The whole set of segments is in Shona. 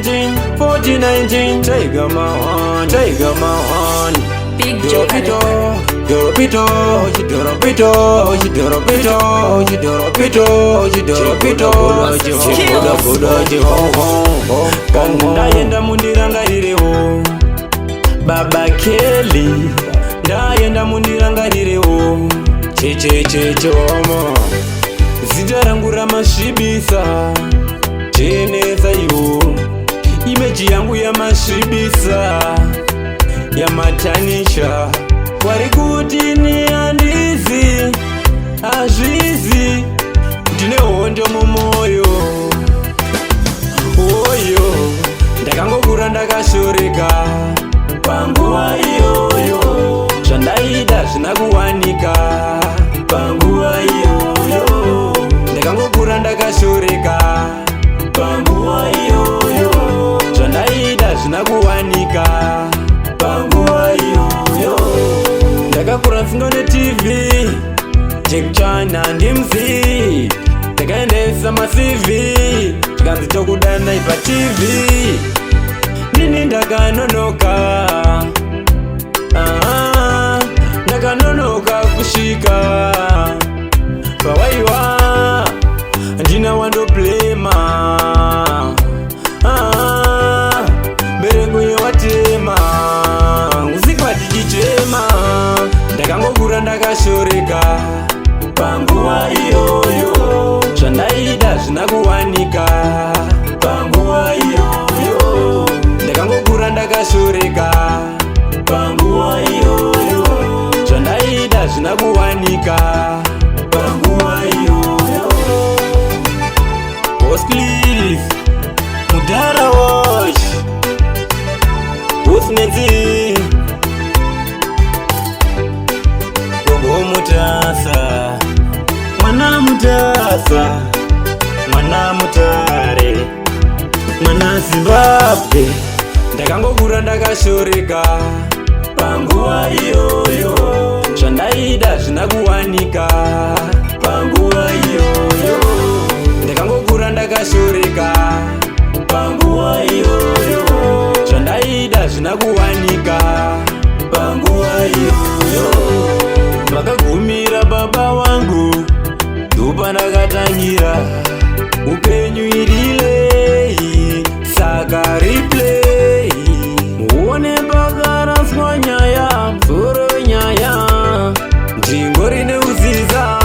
19 49 Tiger Mahan, Tiger Mahan. Big Joker Pito, Record. Pito, Chidoro Pito, Chidoro Pito, Chidoro Pito, Chidoro Pito, Chigoda Goda Chiho. Ndaenda, mundirangarirewo, Baba Kelly. Ndaenda, mundirangarirewo. Chechechechomo. Zita rangu ramasvibisa, chenesa iwo image yangu yamasvibisa, yamatanisha. Wari kuti ni handizi, hazvizi. Ndine hondo mumwoyo oyo. Ndakangokura ndakashoreka. Panguva iyoyo zvandaida zvina kuwanika. Panguva iyoyo ndakangokura ndakashoreka. Panguva iyoyo zvandaida zvina kuwanika. Panguva iyoyo ndakakura ndisingone TV. Jack Chan handimzi. Ndakaendesa maCV, zvikanzi tokudanai paTV. Nini ndakanonoka. Ah, ndakanonoka kusvika pawaiwa. Ndina wandoblema. Ah, mbereko yewatema usiku tichichema. Ndakangokura ndakashoreka. Panguva iyoyo zvandaida zvina kuwanika. Panguva iyoyo ndakangokura ndakashoreka. Panguva iyoyo zvandaida zvina kuwanika. Panguva iyoyo. Boss Cliff, Mudhara Wash, Usnenzi, Gogo Mutasa, Mwana Mutasa, Mwana Mutare, Mwana Zimbabwe. Ndakangokura ndakashoreka. Panguva iyoyo zvandaida zvina kuwanika. Panguva iyoyo ndakangokura ndakashoreka. Panguva iyoyo zvandaida zvina kuwanika. Panguva iyoyo vakagumira baba wangu, ndopandakatangira upenyu irilei. Saka replay muone pakaraswa nyaya, musoro wenyaya ndingori neuziza.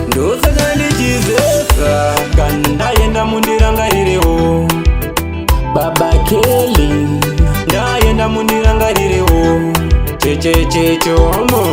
Ndosaka ndichizesa. Kandaenda, mundirangarirewo, Baba Kelly. Ndaenda, mundirangarirewo. Chechechechomo.